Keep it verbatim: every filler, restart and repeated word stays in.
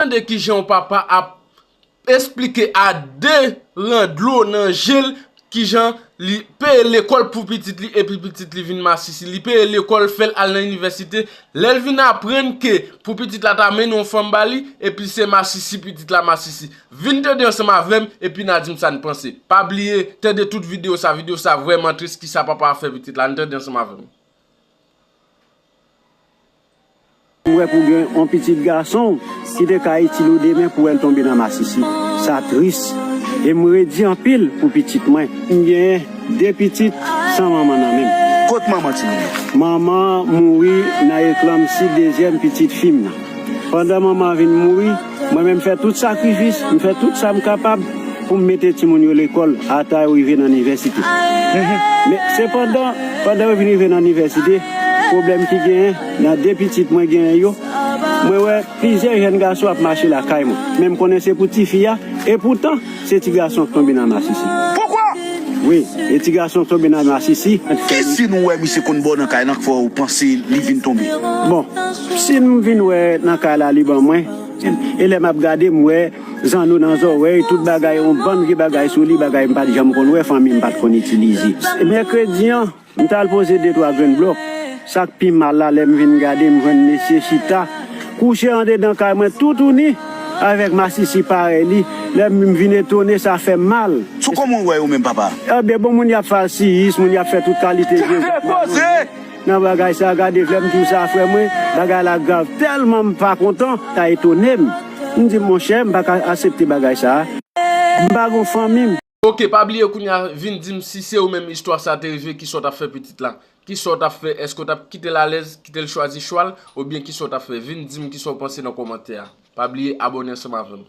Tande kijan yon papa ap esplike a de ran dlo nan je l kijan li peye lekòl pou pitit li epi pitit li vin masisi. Li peye lekòl, fè l al nan inivèsite. Lè l vin aprann ke pou pitit la ta mennen yon fanm ba li, epi se masisi pitit la masisi. Vin tande ansanm avè m epi n a di m sa n panse. Pa bliye, tande tout videyo sa. Videyo sa vrèman tris, kisa papa a fè pitit la. Ann tande ansanm avè m. M wè pou gen yon pitit gason ki te ka itil ou demen pou wè l tonbe nan masisi. Sa tris. E m redi anpil pou pitit mwen. M genyen de pitit san manman nan men m. Kot manman timoun yo? Manman mouri nan eklanmsi dezyèm pitit fi m nan. Pandan manman vin mouri, mwen menm fè tout sakrifis, m fè tout sa m kapab pou m mete timoun yo lekòl ata yo rive nan nivèsite. Men sepandan, pandan yo vin rive nan nivèsite, pwoblèm ki genyen nan de pitit mwen genyen yo, mwen wè plizyè jèn gason ap mache lakay mwen. Men m konnen se pou tifi a, epoutan, se ti gason k tonbe nan masisi. Poukwa? Wi, e ti gason k tonbe nan masisi. Ki siy nou wè misye konn ba w nan kay lan k fè w panse li vin tonbe? Bon, siy m vin wè nan kay la li ban mwen, e lè m ap gade m wè zanno nan zòrèy, tout bagay, yon bann vye bagay sou li, bagay m pa t janm konn wè, fanmi m pa t konn itilize. Mèkredi an, m t al poze de twa grenn blòk. Sa k pi mal la, lè m vin gade, m jwenn mesye chita, kouche andedan kay mwen toutouni, avèk masisi parèy li. Lè m vin etone, sa fè m mal. Sou kòman w wè yo menm, papa? Ebyen, bon, moun y ap fè asiyis, moun y ap fè tout kalite vye nan bagay sa, gade, lè m di w sa, frè mwen, bagay la grav. Tèlman m pa kontan, sa etone m. M di, monchè, m pa ka aksepte bagay sa. M pa gon fanmi m. Ok, pa bliye kounye a, vin di m si se ou menm istwa sa te rive, kisa w t ap fè pitit la? Kisa w t ap fè? Èske w t ap kite l alèz, kite l chwazi chwa l, oubyen kisa w t ap fè? Vin di m kisa w panse nan kòmantè a. Pa bliye abòne ansanm avè m.